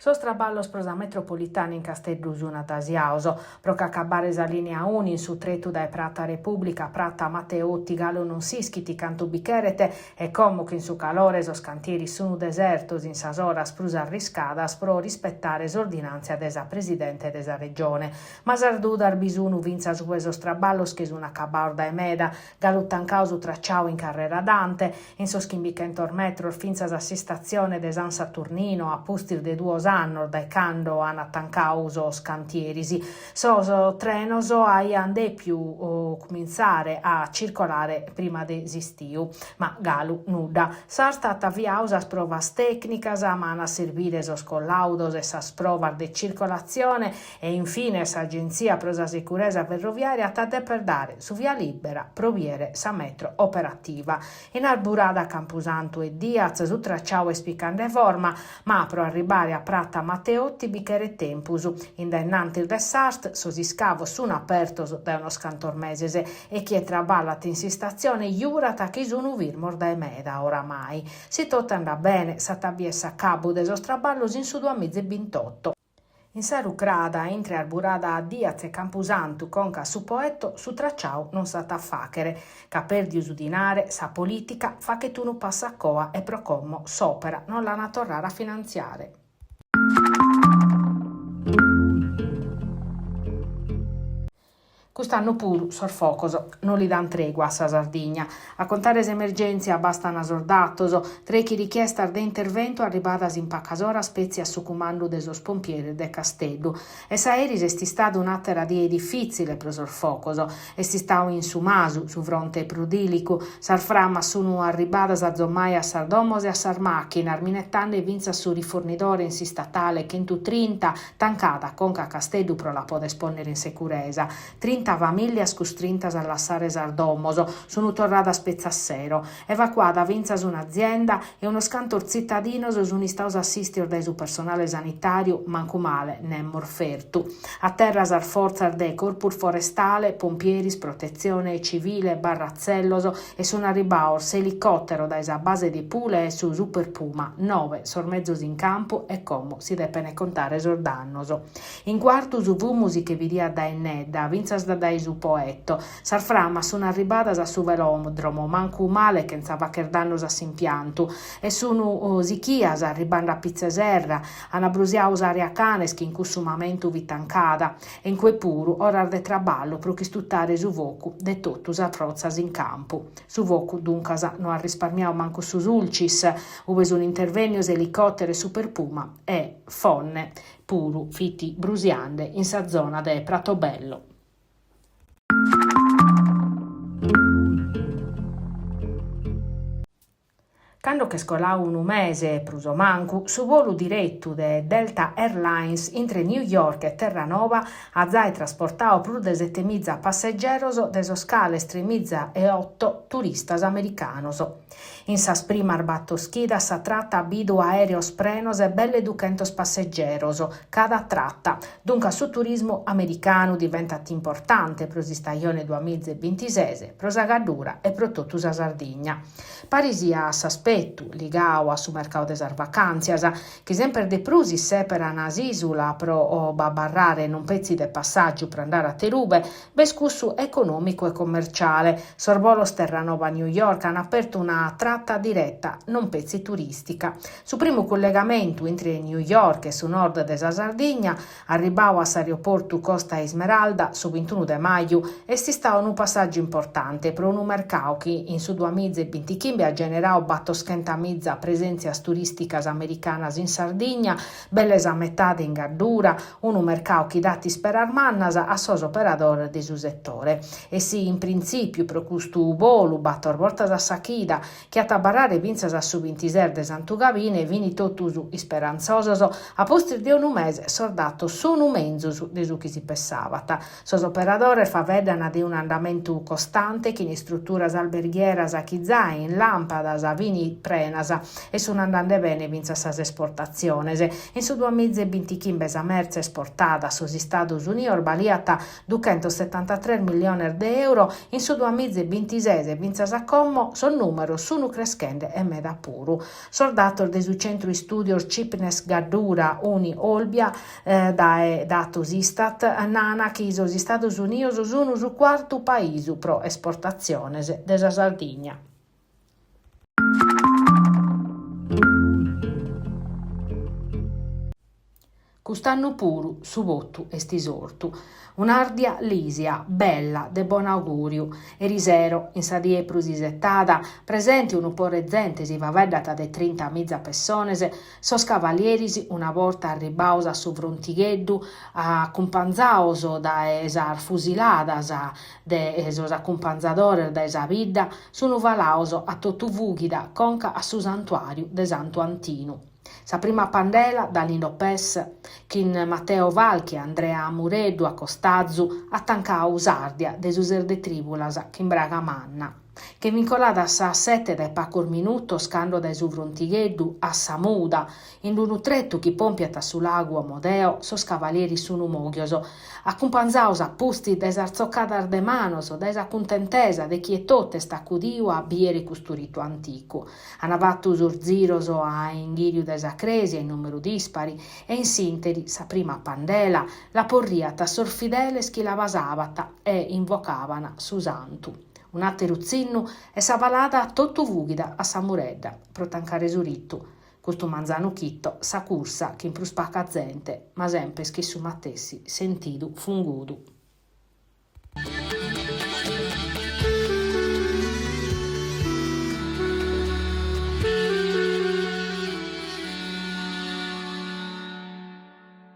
Sos traballos pro sa metropolitana in Casteddu sun adasiados. Pro ch'acabbare sa lìnia unu in su tretu dae Prata Repùblica a Prata Matteotti galu non s'ischit cantu bi cheret e como chin su calore sos cantieris sunu desertos in sas oras prus arriscadas pro rispetare s'ordinàntzia de sa Presidente de sa Regione. Ma sas dudas bi sunu fintzas ue sos traballos che sun acabados dae meda, Galu tancadu su traciadu in carrera Dante, in sos chimbichentos metros fintzas a s'istatzione de San Saturnino a pustis de duos annos dae cando ant tancadu sos cantieris. Sos trenos aiant dèpiu cumintzare a circolare prima de s'istiu, ma galu nudda. S'Arst at aviadu sas provas tècnicas, ma ant a serbire sos collàudos e sas provas de circolatzione E in fines s'Agentzia pro sa Sicuresa Ferroviària at a deper dare su via lìbera pro bìere sa metro operativa. In arburada Campusantu e Diaz su traciadu est picande forma, ma pro arribare a Prata Matteotti bi cheret tempus. In dae innantis de s'Arst sos iscavos sunt apertos dae unos cantos meses e chie traballat in s'istatzione jurat chi sunt firmos dae meda oramai. Si totu andat bene s'at a bier s'acabu de sos traballos in su duamizebintotto. In sa rucrada intre arburada Diaz e Campusantu conca a su Poetto su traciadu non s'at a fàghere, ca pèrdiu su dinare sa polìtica faghet unu passu a coa e pro como s'òpera non l'an a torrare a finantziare. Cust'annu puru sos focos non li dan tregua a sa Sardigna. A contare s'emergèntzia bastan sos datos, trèichi richiestas de interventu arribadas in pacas oras petzi a su cumandu de sos pompieris de Casteddu. E sa 'e eris est istada un'àtera die difìtzile pro sos focos. Est istadu in Su Masu, su fronte prus dìlicu. Sas framas sunu arribadas azommai a sas domos e a sas màchinas, minetande fintzas su rifornidore in s'istatale chentutrinta, Tancada conca a Casteddu pro la poder pònnere in securesa. Trinta famìllias custrintas a lassare sas domos, sunt torradas petzi a sero. Evacuada fintzas un'azienda e unos cantos tzitadinos sunt istados assìstios dae su personale sanitàriu, mancu male, nemos fertu. A terra sas fortzas de Corpus Forestale, pompieris, protetzione civile, barratzellos e sunt arribados s'elicòtero dae sa base de Pule e su Super Puma, noe sos mezos in campu e como si depent contare sos dannos. In Cuartu su fumu si che bidiat dae innedda, fintzas dae su Poetto. Sas framas sun arribadas a su velòdromo, mancu male chentza fagher dannos a s'impiantu, e sun sichias arribande a Pitz'e Serra, an brusiadu s'àrea canes chi in cussu mamentu fit tancada, E in cue puru oras de traballu pro ch'istutare su focu de totu sas frotzas in campu. Su focu, duncas, no at risparmiadu mancu su Sulcis, ue sun intervènnios elicòtero e Super Puma e Fonne puru fit brusiande in sa zona de Pratobello. Cando ch'est coladu unu mese, prus o mancu, su bolu diretu de Delta Airlines intre New York e Terranova at zai trasportadu prus de setemiza passegeros, de sos cales tremiza e oto turistas americanos. In sas primas bator chidas sa trata at bidu aèreos prenos e belle duchentos passegeros cada trata. Duncas su turismu americanu diventat importante pro s'istajone duamiza e bintises, pro sa Gaddura e pro totu sa Sardigna. Paris a s'aspetu ligadu a su mercadu de sas vacàntzias, chi semper de prus issèperan s'ìsula pro b'abarrare non petzi de passàgiu pro andare aterube, b'est cussu econòmicu e commerciale. Sos bolos Terranova-New York an apertu una trata direta, non petzi turìstica. Su primu cullegamentu intre New York e su nord de sa Sardigna Arribau a s'aeroportu Costa Ismeralda su bintunu de maju, est istau unu passàgiu importante pro unu mercau chi in su duamiza e bintichimbe at generau batoschentamiza presèntzias turìsticas americanas in Sardigna, belle sa metade in Gaddura, unu mercau chi dat isperas mannas a sos operadores de su setore. E si in printzìpiu pro custu bolu bator bortas a sa chida chi at a abarrare fintzas a su bintises de Santu Gabine, fin totus isperantzosos, a pustis de unu mese sos datos sun menzus de su chi si pessabat. Sos operadores faeddan de unu andamentu costante chin istruturas alberghieras chi zai in làmpadas fin. prenas e sun andande bene fintzas sas esportatziones. In su duamiza e bintichimbe sa mertze esportada a sos Istados Unios baliat duchentosetantatres milliones de euro, in su duamiza e bintises fintzas a como sos nùmeros sun creschende e meda puru. Sos datos de su Centru Istùdios Cipnes Gaddura Uni Olbia, dae datos Istat, nana chi sos Istados Unios sun su cuartu paisu pro esportatziones de sa Sardigna. Cust'annu puru su votu est isortu. Un'Àrdia lìsia, bella, de bon'augùriu. Erisero, in sa die prus isetada, presente unu pore 'e zente si faeddat de trintamiza pessones, sos cavalieris, una borta arribbados a su frontigheddu, acumpanzados dae sas fusiladas de sos acumpanzadores dae sa bidda, sunu falados a totu fughida conca a su santuàriu de Santu Antinu. Sa prima pandela, Danilo Pes, chin Matteo Falchi e Andrea Mureddu a costazu, at tancadu s'Àrdia de su ses de trìbulas chin braga manna. Che fin coladas sas sete dae pacos minutos cando dae su frontigheddu a sa muda, in unu tretu chi pompiat a su lagu Omodeo, sos cavalieris sunu mòghios, acumpanzados a pustis dae sas tzocadas de manos, dae sa cuntentesa de chie totu est acudiu a bìere custu ritu anticu. An fatu sos ziros a inghìriu de sa crèsia in nùmeru dispari e in s'ìnteri sa prima pandela la porriat a sos fideles chi la basabant e invocaban su santu. Un'àteru tzinnu e sa falada totu fughida a sa muredda pro tancare su ritu. Custu manzanu chito sa cursa chin prus paca zente ma semper chin su matessi sentidu fungudu.